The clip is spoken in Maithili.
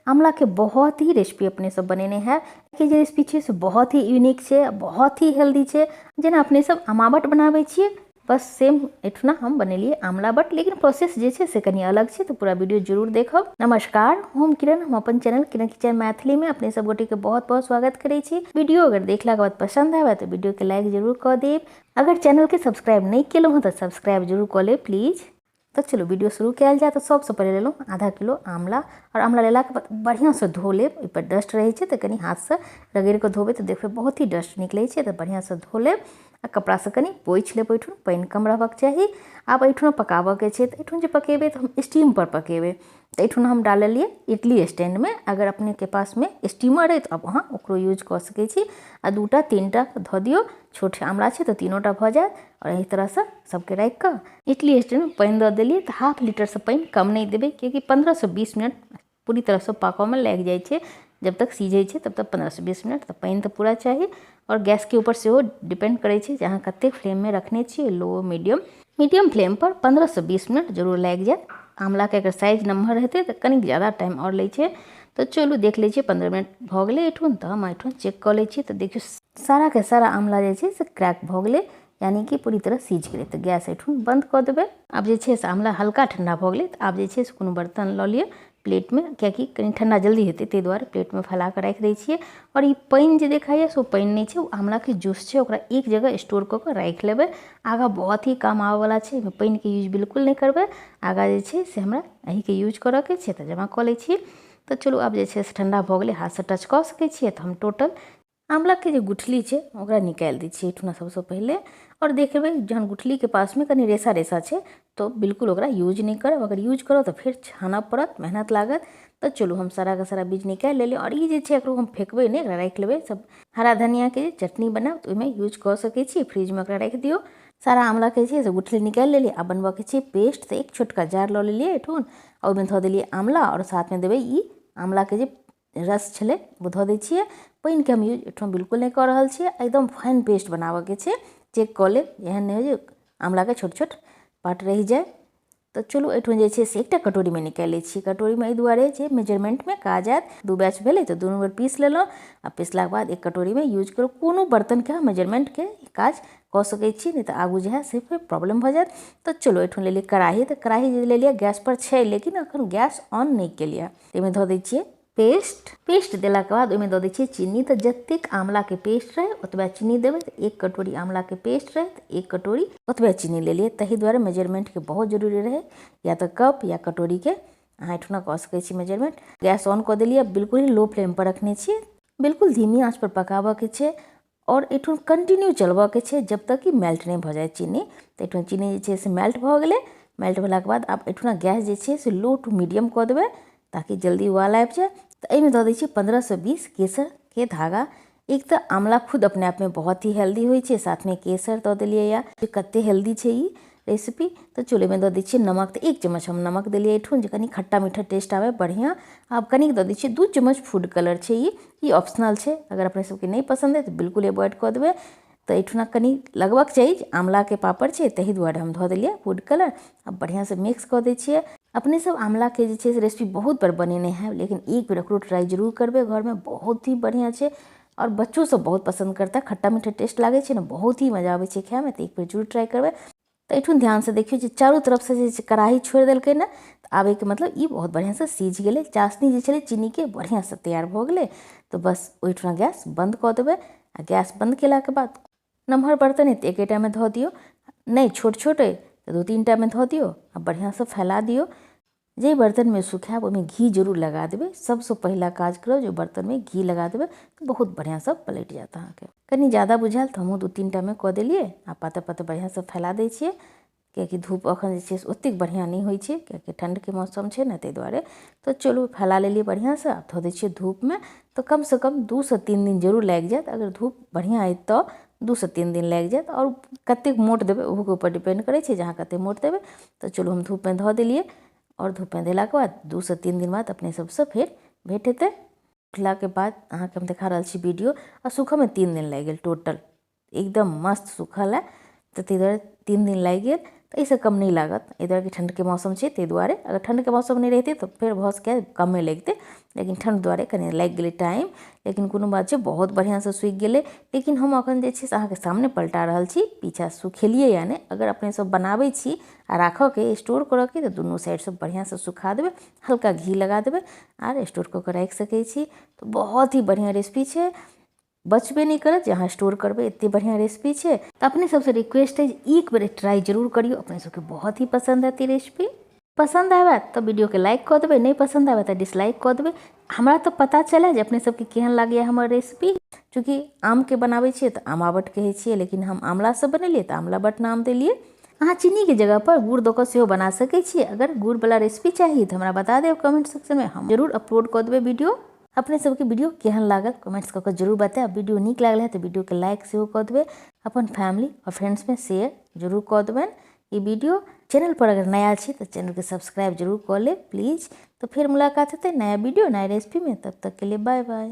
आमलाके बहुत ही रेसिपी अपने सब बनेने है के जे रेसिपी छै से बहुत ही यूनिक छै, बहुत ही हेल्दी छै। जेना अपने सब अमावट बनाबै छियै, बस सेम एहिठुना हम बनेलियै आमला बट, लेकिन प्रोसेस जे छै से कनि अलग छै, तऽ पूरा वीडियो जरूर देखब। नमस्कार, हम किरण, हम अपन चैनल किरण किचन मैथिली में अपने सब गोटे के बहुत बहुत स्वागत करै छी। वीडियो अगर देखला के बाद पसंद आवे तो वीडियो के लाइक जरूर कऽ देब। अगर चैनल के सब्सक्राइब नहीं केलहुँ हँ तऽ सब्सक्राइब जरूर कऽ लेब प्लीज। तऽ चलू वीडियो शुरू कयल जाय। तऽ सबसँ पहिले लेलहुँ आधा किलो आमला, और आमला लेलाके बाद बढ़िआँसँ धो लेब। ओहिपर डस्ट रहै छै तऽ कनि हाथसँ रगड़ि कऽ धोबै तऽ देखबै बहुत ही डस्ट निकलै छै, तऽ बढ़िआँसँ धो लेब आ कपड़ासँ कनि पोछि लेब। ओहिठुन पानि कम रहबाक चाही। आब एहिठुन पकाबऽके छै, तऽ एहिठुन जे पकेबै तऽ हम स्टीमपर पकेबै। तऽ एहिठुन हम डाललियै इडली स्टैंडमे। अगर अपनेके पासमे स्टीमर अइ तऽ अहाँ ओकरो यूज कऽ सकै छी। आ दूटा तीनटा धऽ दियौ, छोट आमला छै तऽ तीनोटा भऽ जायत। आओर एहि तरहसँ सबके राखि कऽ इडली स्टैंडमे पानि दऽ देलियै। तऽ हाफ लीटरसँ पानि कम नहि देबै, कियाकि 15 से 20 मिनट पूरी तरहसँ पाकऽमे लागि जाइ छै। जब तक सीझै छै तब तक 15 से 20 मिनट, तऽ पानि तऽ पूरा चाही। आओर गैसके ऊपर सेहो डिपेंड करै छै जे अहाँ कतेक फ्लेममे रखने छियै, लो मीडियम। मीडियम फ्लेमपर 15 से 20 मिनट जरूर लागि जायत। आमलाके अगर साइज नम्हर हेतै तऽ कनिक ज्यादा टाइम आओर लै छै। तऽ चलू देख लै छियै, 15 मिनट भऽ गेलै एहिठुन, तऽ हम एहिठुन चेक कऽ लै छियै। तऽ देखियौ, साराके सारा आमला जे छै से क्रैक भऽ गेलै, यानी कि पूरी तरह सीझ गेलै। तऽ गैस एहिठुन बन्द कऽ देबै। आब जे छै से आमला हल्का ठण्डा भऽ गेलै, तऽ आब जे छै से कोनो बर्तन लऽ लिअ प्लेटमे, कियाकि कनि ठण्डा जल्दी हेतै, ताहि दुआरे प्लेटमे फैला कऽ राखि दै छियै। आओर ई पानि जे देखाइए से ओ पानि नहि छै, ओ आमलाके जूस छै। ओकरा एक जगह स्टोर कऽ कऽ राखि लेबै, आगाँ बहुत ही काम आबऽवला छै। एहिमे पानिके यूज बिल्कुल नहि करबै। आगाँ जे छै से हमरा एहिके यूज करऽके छै, तऽ जमा कऽ लै छी। तऽ चलू, आब जे छै से ठण्डा भऽ गेलै, हाथसँ टच कऽ सकै छियै। तऽ हम टोटल आमलाके जे गुठली छै ओकरा निकालि दै छियै एहिठुना सबसँ पहिले। आओर देखबै, जहन गुठलीके पासमे कनि रेसा रेसा छै तऽ बिल्कुल ओकरा यूज नहि करब। अगर यूज करब तऽ फेर छानऽ पड़त, मेहनत लागत। तऽ चलू, हम साराके सारा बीज निकालि लेलियै। आओर ई जे छै एकरो हम फेकबै नहि, एकरा राखि लेबै। सब हरा धनियाके जे चटनी बनायब तऽ ओहिमे यूज कऽ सकै छी। फ्रिजमे ओकरा राखि दियौ। सारा आमलाके जे छै से गुठली निकालि लेलियै। आब बनबऽके छै पेस्ट, तऽ एक छोटका जार लऽ लेलियै एहिठुन आ ओहिमे धऽ देलियै आमला, आओर साथमे देबै ई आमलाके जे रस छलै ओ धऽ दै छियै। पानिके हम यूज एहिठाम बिल्कुल नहि कऽ रहल छियै। एकदम फाइन पेस्ट बनाबऽके छै। चेक कऽ लेब, एहन नहि होइ जे आमलाके छोट छोट पार्ट रहि जाय। तऽ चलू, एहिठाम जे छै से एकटा कटोरीमे निकालि लै छियै। कटोरीमे एहि दुआरे जे मेजरमेन्टमे काज आयत। दू बैच भेलै तऽ दुनू बेर पीस लेलहुँ आ पिसलाके बाद एक कटोरीमे यूज करू। कोनो बर्तनके मेजरमेन्टके काज कऽ सकै छी, नहि तऽ आगू जे है से फेर प्रॉब्लम भऽ जायत। तऽ चलू, एहिठाम लेलियै कड़ाही। तऽ कड़ाही जे लेलियै गैसपर छै, लेकिन एखन गैस ऑन नहि केलियै। ताहिमे धऽ दै छियै पेस्ट। पेस्ट देलाके बाद ओहिमे दऽ दै छियै चीनी। तऽ जतेक आमलाके पेस्ट रहै ओतबा चीनी देबै। तऽ एक कटोरी आमलाके पेस्ट रहै तऽ एक कटोरी ओतबे चीनी लेलियै। ताहि दुआरे मेजरमेन्टके बहुत जरूरी रहै, या तऽ कप या कटोरीके अहाँ एहिठुना कऽ सकै छी मेजरमेन्ट। गैस ऑन कऽ देलियै, बिल्कुल ही लो फ्लेमपर रखने छियै। बिल्कुल धीमी आँचपर पकाबऽके छै आओर एहिठुन कंटिन्यू चलबऽके छै जब तक कि मेल्ट नहि भऽ जाय चीनी। तऽ एहिठुन चीनी जे छै से मेल्ट भऽ गेलै। मेल्ट भेलाके बाद आब एहिठुना गैस जे छै से लो टू मीडियम कऽ देबै, ताकि जल्दी उबाल आबि जाय। तऽ एहिमे दऽ दै छियै 15 से 20 केसरके धागा। एक तऽ आमला खुद अपने आपमे बहुत ही हेल्दी होइ छै, साथमे केसर दऽ देलियै यऽ, कते हेल्दी छै ई रेसिपी। तऽ चलू, एहिमे दऽ दै छियै नमक। तऽ एक चम्मच हम नमक देलियै एहिठुन, जे कनि खट्टा मीठा टेस्ट आबै बढ़िआँ। आब कनिक दऽ दै छियै 2 चम्मच फूड कलर छै। ई ऑप्शनल छै, अगर अपने सबके नहि पसन्द अइ तऽ बिल्कुल एवॉइड कऽ देबै। तऽ एहिठुना कनि लगबक चाही जे आमलाके पापड़ छै, ताहि दुआरे हम धऽ देलियै फूड कलर। आब बढ़िआँसँ मिक्स कऽ दै छियै। अपने सब आमलाके जे छै से रेसिपी बहुत बार बनेने हैब, लेकिन एक बेर एकरो ट्राई जरूर करबै घरमे। बहुत ही बढ़िआँ छै आओर बच्चो सब बहुत पसन्द करता। खट्टा मीठा टेस्ट लागै छै ने, बहुत ही मजा आबै छै खायमे। तऽ एक बेर जरूर ट्राई करबै। तऽ एहिठुन ध्यानसँ देखियौ जे चारू तरफसँ जे छै कड़ाही छोड़ि देलकै ने, तऽ आबैके मतलब ई बहुत बढ़िआँसँ सीझ गेलै। चाशनी जे छलै चीनीके बढ़िआँसँ तैयार भऽ गेलै। तऽ बस ओहिठुना गैस बन्द कऽ देबै। आ गैस बन्द केलाके बाद नमहर बर्तन अइ तऽ एकेटामे धऽ दियौ, नहि छोट छोट अइ तऽ दू तीनटामे धऽ दियौ आ बढ़िआँसँ फैला दियौ। जाहि बर्तनमे सुखायब ओहिमे घी जरूर लगा देबै। सबसँ पहिला काज करब जे बर्तनमे घी लगा देबै तऽ बहुत बढ़िआँसँ पलटि जायत अहाँके। कनि ज्यादा बुझायल तऽ हमहूँ दू तीनटामे कऽ देलियै आ पातर पातर बढ़िआँसँ फैला दै छियै, कियाकि धूप एखन जे छै से ओतेक बढ़िआँ नहि होइ छै, कियाकि ठण्डके मौसम छै ने, ताहि दुआरे। तऽ चलू, फैला लेलियै बढ़िआँसँ। आब धऽ दै छियै धूपमे। तऽ कमसँ कम 2 से 3 दिन जरूर लागि जायत। अगर धूप बढ़िआँ अइ तऽ 2 से 3 दिन लागि जायत। आओर कतेक मोट देबै ओहोके ऊपर डिपेंड करै छै जे अहाँ कतेक मोट देबै। तऽ चलू, हम धूपमे धऽ देलियै आओर धूपमे देलाके बाद 2 से 3 दिन बाद अपने सबसँ फेर भेँट हेतै। उठलाके बाद अहाँके हम देखा रहल छी वीडियो। आ सूखऽमे 3 दिन लागि गेल टोटल। एकदम मस्त सूखल है, तऽ ताहि दुआरे 3 दिन लागि गेल। तऽ तऽ एहिसँ कम नहि लागत। एहि दुआरे कि ठण्डके मौसम छै ताहि दुआरे। अगर ठण्डके मौसम नहि रहितै तऽ फेर भऽ सकैए कमे लगितै, लेकिन ठण्ड दुआरे कनि लागि गेलै टाइम। लेकिन कोनो बात छै, बहुत बढ़िआँसँ सूखि गेलै। लेकिन हम एखन जे छै से अहाँके सामने पलटा रहल छी, पीछा सुखेलियै या नहि। अगर अपने सब बनाबै छी आ राखऽके स्टोर करऽके तऽ दुनू साइडसँ बढ़िआँसँ सुखा देबै, हल्का घी लगा देबै आर स्टोर कऽ कऽ राखि सकै छी। तऽ बहुत ही बढ़िआँ रेसिपी छै, बचबे नहि करत जे अहाँ स्टोर करबै, एते बढ़िआँ रेसिपी छै। तऽ अपने सबसँ रिक्वेस्ट अछि एक बेर ट्राइ जरूर करियौ, अपने सबके बहुत ही पसन्द हेतै रेसिपी। पसन्द आबे तऽ वीडियोके लाइक कऽ देबै, नहि पसन्द आबे तऽ डिसलाइक कऽ देबै। हमरा तऽ पता चलै जे अपने सबके केहन लागैए हमर रेसिपी। चूँकि आमके बनाबै छियै तऽ आमाबट कहै छियै, लेकिन हम आमलासँ बनेलियै तऽ आमला बट नाम देलियै। अहाँ चीनीके जगहपर गुड़ दऽ कऽ सेहो बना सकै छियै। अगर गुड़वला रेसिपी चाही तऽ हमरा बता देब कमेंट सेक्शनमे, हम जरूर अपलोड कऽ देबै वीडियो। अपने सबके वीडियो केहन लागल कमेंट्स कऽ कऽ जरूर बतायब। वीडियो नीक लागल है तऽ वीडियोके लाइक सेहो कऽ देबै, अपन फैमिली आओर फ्रेंड्समे शेयर जरूर कऽ देबनि ई वीडियो। चैनल पर अगर नया छी तऽ चैनलके सब्सक्राइब जरूर कऽ लेब प्लीज। तो फिर मुलाकात हेतै नया वीडियो नया रेसिपीमे, तब तक के लिए बाय बाय।